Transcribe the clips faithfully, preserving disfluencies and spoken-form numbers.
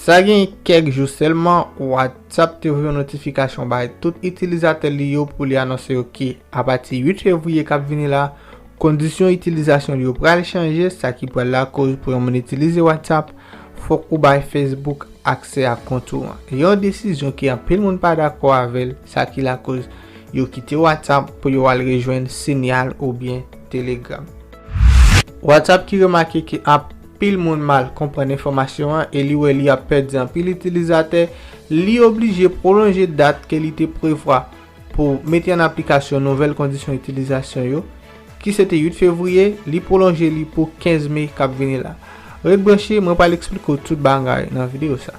Sa gen kèk jou sèlman, WhatsApp te voye yon notifikasyon bay tout itilizatè li yo pou li anonse yo ke apati uit fevriye k ap vini la, kondisyon itilizasyon li yo pral chanje, sa ki pral lakoz pou yon moun itilize WhatsApp, fòk ou bay Facebook aksè a kont ou an. Yon desizyon ke anpil moun pa dakò avè l, sa ki lakoz yo kite WhatsApp pou yo al rejwenn Signal oubyen Telegram. WhatsApp ki remake ke anpil moun mal konprann enfòmasyon an e li wè li ap pèdi anpil itilizatè, li oblije pwolonje dat ke li te prevwa pou mete an aplikasyon nouvèl kondisyon itilizasyon yo, ki se te uit fevriye, li pwolonje li pou kenz me k ap vini la. Ret branche, mwen pral eksplike w tout bagay nan videyo sa.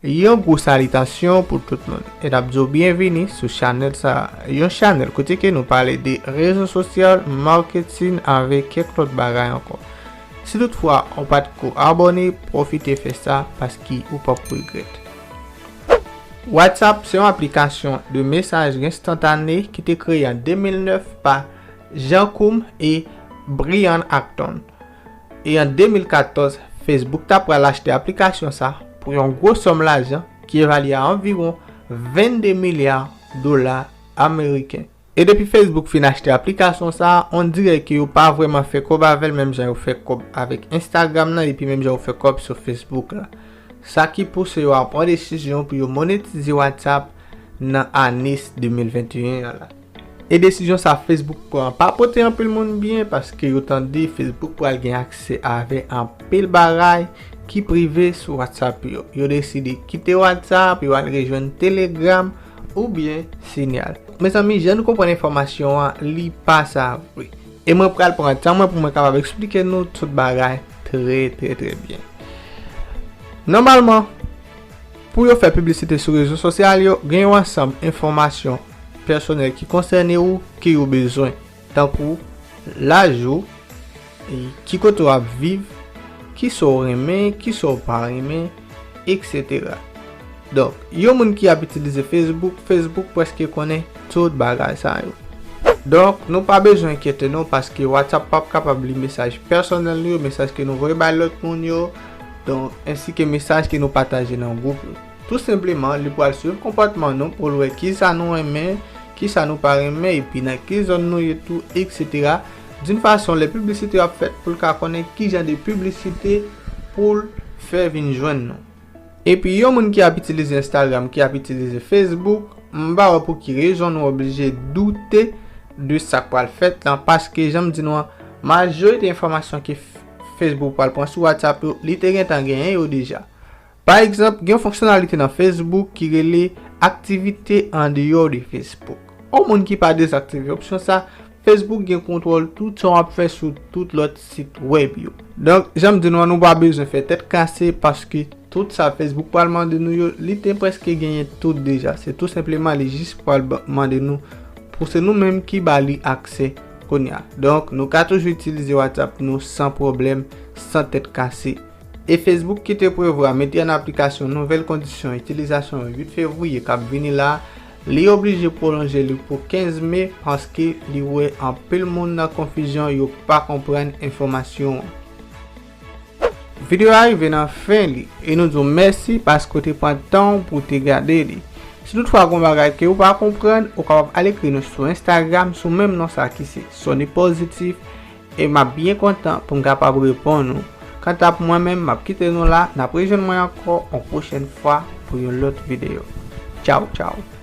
Yon gwo salitasyon pou tout moun e n ap di w byenvini sou chanèl sa a. Yon chanèl kote ke nou pale de rezo sosyal, maketin avèk kèk lòt bagay ankò. Si toutfwa ou pa t ko abòne, pwofite fè sa paske ou p ap regrèt. WhatsApp se yon aplikasyon de mesajri enstantane ki te kreye an de mil nèf pa Jan Koum e Brian Acton. E an de mil katòz, Facebook ta pral achte aplikasyon sa pou yon gwo sòm lajan ki evalye a anviwon vennde milya dola ameriken. E depi Facebook fin achte aplikasyon sa, on dirè ke yo pa vrèman fè kòb avè l menm jan yo fè kòb avèk Instagram nan epi menm jan yo fè kòb sou Facebook la. Sa ki pouse yo a pran desizyon pou yo monetize WhatsApp nan ane de mil venteyen an la. E desizyon sa Facebook pran pa pote anpil moun byen paske yo tande Facebook pral gen aksè avè anpil bagay ki prive sou WhatsApp yo. Yo deside kite WhatsApp, yo al rejwenn Telegram oubyen Signal. Mezanmi, jan nou konprann enfòmasyon an, li pa sa vre. E mwen pral pran tan mwen pou mwen kapab eksplike nou tout bagay trè, trè, trè byen. Nòmalman, pou yo fè piblisite sou rezo sosyal yo, gen yon ansanm enfòmasyon pèsonèl ki konsène ou ke yo bezwen, tankou laj ou, e ki kote w ap viv, kisa w renmen, kisa w pa renmen, etsetera. Donk, yon moun ki ap itilize Facebook, Facebook prèske konnen tout bagay sa yo. Donk, nou pa bezwen enkyete nou paske WhatsApp p ap kapab li mesaj pèsonèl nou yo, mesaj ke nou voye bay lòt moun yo, donk, ensi ke mesaj ke nou pataje nan gwoup yo. Tou senpleman, li pral swiv konpòtman nou pou l wè kisa nou renmen, kisa nou pa renmen, epi nan ki zòn nou ye tou, etsetera. D'une façon, lè piblisite yo ap fèt, pou l ka konnen ki jan de piblisite pou l fè vin jwenn nou. Epi yon moun ki ap itilize Instagram, ki ap itilize Facebook, m pa wè pou ki rezon nou oblije doute de sa k pral fèt lan, paske jan m di nou an, majorite enfòmasyon ke F-, Facebook pral pran sou WhatsApp yo, li te gentan genyen yo deja. Pa egzanp, gen yon fonksyonalite nan Facebook ki rele aktivite andeyò de Facebook. Yon moun ki pa dezaktive opsyon sa, Facebook gen kontwòl tout sa w ap fè sou tout lòt sit wèb yo. Donk, jan m di nou an, nou pa bezwen fè tèt kase paske tout sa Facebook pral mande nou yo, li te prèske genyen tout deja. Se tou senpleman li jis pral ba-, mande nou pou se nou menm ki ba li aksè kounye a. Donk, nou ka toujou itilize WhatsApp nou san pwoblèm, san tèt kase. E Facebook ki te prevwa mete an aplikasyon nouvèl kondisyon itilizasyon yo uit fevriye k ap vini la, li oblije pwolonje li pou kenz me paske li wè anpil moun nan konfizyon, yo pa konprann enfòmasyon an. Videyo a rive nan fen li, e nou di w mèsi paske w te pran tan w pou w te gade li. Si toutfwa gen yon bagay ke w pa konprann, ou kapab al ekri nou sou Instagram sou menm non sa ki se Sony Positif, e m ap byen kontan pou m kapab reponn ou. Kanta pou mwen menm, m ap kite nou la, n ap rejwenn mwen ankò yon pwochèn fwa pou yon lòt videyo. Tchaw, tchaw.